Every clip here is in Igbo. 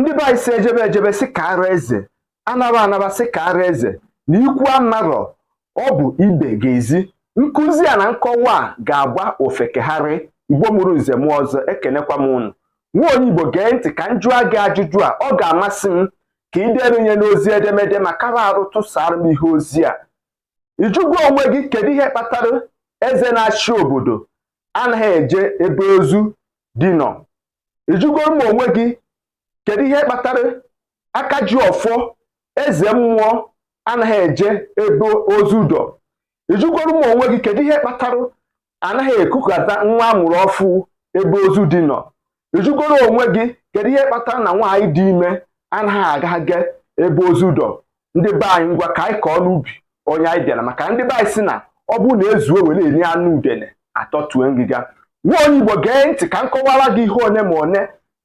Ndị be anyị si ejebe ejebe sị ka ara eze, anaba anaba sị ka ara eze, na ikwu amarọ ọ bụ ibe ga-ezi. Nkụzi a na nkọwa a ga-agba ofekegharị. Igbo mụrụ nze mụọ ọzọ, ekenekwa m unu. Nwa onye Igbo, gee ntị ka m jụọ gị ajụjụ a. Ọ ga-amasị m ka ị dere nye n'ozi edemede ma kara arụ tụsara m ihe ozi a. Ịjụgo onwe gị, kedu ihe kpatara eze na-achị obodo anaghị eje ebe ozu dị nọ? Ịjụgo m onwe gị, kedu ihe kpatara aka ji ọfọ, eze mmụọ, anaghị eje ebe ozu dọ? Ịjụgoro m onwe gị, kedu ihe kpatara anaghị ekukọta nwa amụrụ ọfụ ebe ozu dị nọ? Ịjụgoro onwe gị, kedu ihe kpatara na nwaanyị dị ime anaghị aga aga ebe ozu dọ? Ndị be anyị, ngwa, ka anyị kọọ n'ubi onye anyị bịara, maka ndị be anyị si na ọ bụrụ na ezuo were eri anụ udene atọtue ngịga. Nwa onye Igbo, gee ntị ka m kọwara gị ihe one ma one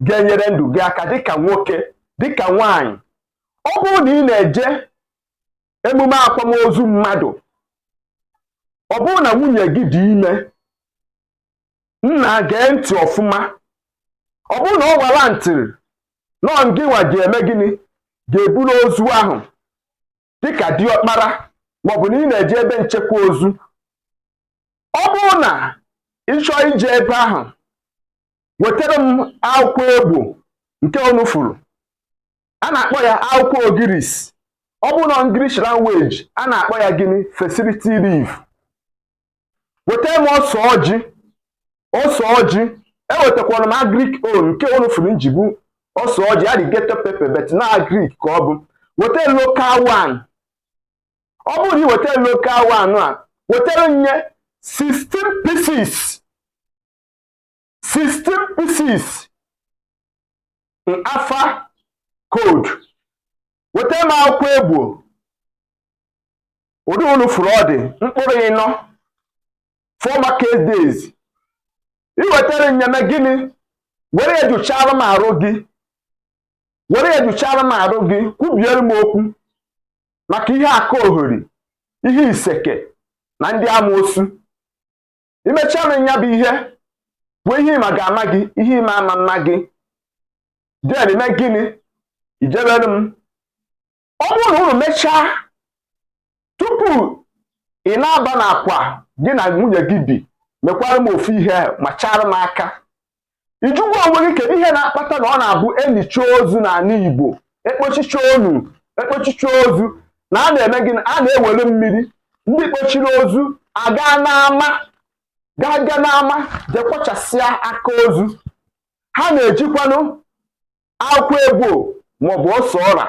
ga-enyere ndụ gị aka dịka nwoke, dịka nwaanyị. Ọ bụrụ na ị na-eje emume akwamozu mmadụ, ọ bụrụ na nwunye gị dị ime, nna, gee ntị ọfụma, ọ bụrụ na ọ gwara ntịrị nọọ ngịnwa ga-eme gịnị, ga-eburu ozu ahụ dịka diọkpara, maọbụ na ị na-eje ebe nchekwa ozu, ọ bụrụ na ị chọọ ije ebe ahụ, wetara m akwụkwọ egbo nke unu furu a na-akpọ ya akwụkwọ ogiris. Ọ bụrụ na English language, a na-akpọ ya gịnị? Fertility leaf. Wetara m ose ọjị, ose ọjị. Ewetakwara m agric own nke unu furu njibu ose ọjị, alligator pepper, but na agric ka ọ bụ. Weta local one. Ọ bụrụ na ị weta local one a, wetara nye 16 pieces, 16 pieces afa code. Weta m akwụkwọ egbo ụdị unu furu, ọ dị mkpụrụ 4, 4 market days. Iwetara nyeme gịnị? Were ya jụchara m arụ gị, were ya jụchara m arụ gị, kwubiere m okwu maka ihe aka ohori, ihe iseke na ndị amoosu. Imechara ya bụ ihe bụ ihe ịma ga-ama gị, ihe ịma ama mma gị. Den ime gịnị? Ijebere m. Ọ bụrụ na unu mechaa, tupu ị na-aba n'akwa gị na nwunye gị bi, mekwara m ofu ihe, machara m aka. Ijugwa onwe gị, kedu ihe na-akpata na ọ na-abụ enicha ozu n'ala Igbo, ekpochicha onu, ekpochicha ozu, na a na-eme gịnị? A na-ewere mmiri ndị kpochiri ozu aga n'ama, gaa ga n'ama jee kpochasịa aka ozu? Ha na-ejikwanụ akwụkwọ egbo maọbụ ose ọra,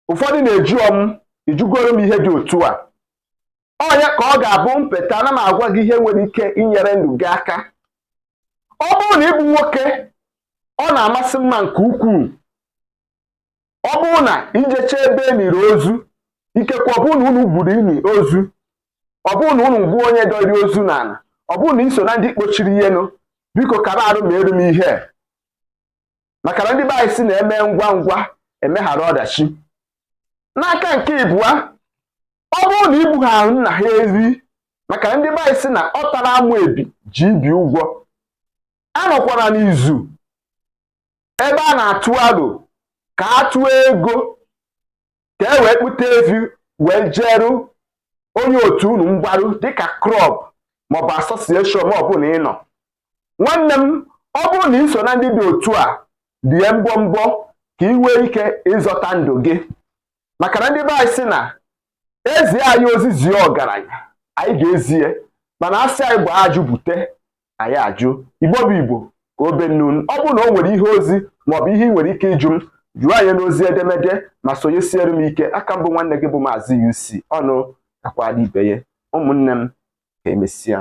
ụfọdụ na-eji ọmụ. Ijugoro m ihe dị otu a, onye ka ọ ga-abụ mpeta ana m agwa gị ihe nwere ike inyere ndụ gị aka. Ọ bụrụ na ịbụ nwoke, ọ na-amasị mma nke ukwuu, ọ bụrụ na ijecha ebe e niri ozu, ikekwe ọ bụrụ na unu gwuru ini ozu, ọ bụrụ na unu gbuo onye dọrị ozu n'ala, ọ bụrụ na iso na ndị kpochiri ihenụ, biko kara arụ ma eru m ihe, maka na ndị be anyị si na-eme ngwa ngwa emeghara ọdachi. N'aka nke ịbụa, ọ bụrụ na igbu ha ahụ nna ha eri, maka na ndị be anyị si na ọ tara amụ ebi ji ibi ụgwọ, anọkwara n'izu ebe a na-atụ aro ka a tụọ ego ka e wee kpụta efi wee jeru onye otu unu mgbaru, dịka club maọbụ association ọbụla ị nọ. Nwanne m, ọ bụrụ na ị so na ndị dị otu a, rie mbọ mbọ ka ị nwee ike ịzọta ndụ gị, maka na ndị be anyị sị na ezi anyị ozi zie ọgaranya, anyị ga-ezie, mana asị anyị gbaa ajụ bute anyị ajụ. Igbo bụ Igbo, ka obe nnu. Ọ bụrụ na o nwere ihe ozi maọbụ ihe ị nwere ike ịjụ m, jụọ anyị n'ozi edemede ma sonyesiere m ike. Aka mbụ, nwanne gị bụ Maazị UC ọnụ akwala ibe ya. Ụmụnne m, ka emesịa.